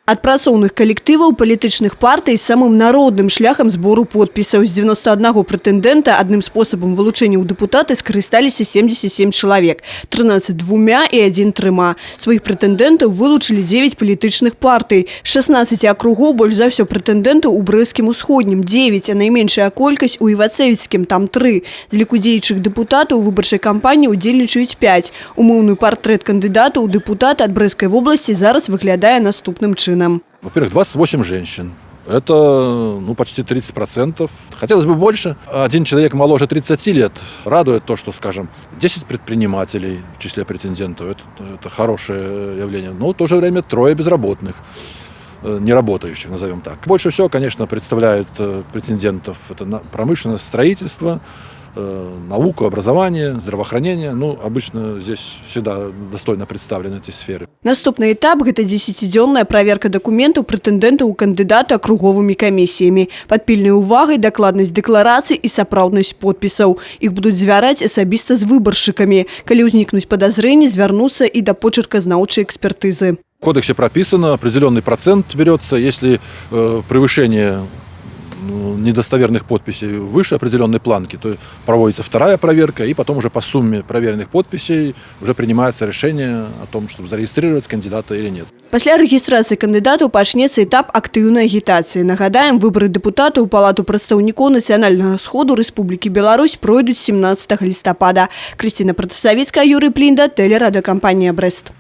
Ад працоўных калектываў палітычных партый самым народным шляхам збору подпісаў. З 91 прэтэндэнта адным спосабам вылучэння ў дэпутаты скарысталіся 77 чалавек, 13 двумя і адзін трыма. Сваіх прэтэндэнтаў вылучылі 9 палітычных партый. З 16 акругоў больш за ўсё прэтэндэнтаў у Брэсцкім усходнім 9, а найменшая колькасць у Івацэвіцкім, там 3. З ліку дзеючых дэпутатаў у выбарчай кампаніі ўдзельнічаюць 5. Умоўны партрэт кандыдата ў дэпутаты ад Брэсцкай вобласці зараз выглядае наступным чынам. Во-первых, 28 женщин. Это, ну, почти 30%. Хотелось бы больше. Один человек моложе 30 лет. Радует то, что, скажем, 10 предпринимателей в числе претендентов. Это хорошее явление. Но в то же время трое безработных, неработающих, назовем так. Больше всего, конечно, представляют претендентов это промышленность, строительство, науку, образование, здравоохранение. Ну, обычно здесь всегда достойно представлены эти сферы. Наступны этап — гэта дзесяцідзённая праверка дакументаў прэтэндэнтаў у кандыдаты акруговымі камісіямі. Пад пільнай увагай дакладнасць дэкларацый і сапраўднасць подпісаў. Іх будуць звяраць асабіста з выбаршчыкамі. Калі ўзнікнуць падазрэнні, звярнуцца і да почырказнаўчай экспертызы. В кодексе прописано, определенный процент берется, если превышение, ну, недостоверных подписей выше определенной планки, то проводится вторая проверка, и потом уже по сумме проверенных подписей уже принимается решение о том, чтобы зарегистрировать кандидата или нет. Пасля рэгістрацыі кандыдатаў пачнецца этап актыўнай агітацыі. Нагадаем, выбары дэпутатаў у Палату прадстаўнікоў Нацыянальнага сходу Рэспублікі Беларусь пройдуць 17 лістапада. Крысціна Пратасавіцкая, Юрый Плінда, тэлерадыёкампанія «Брэст».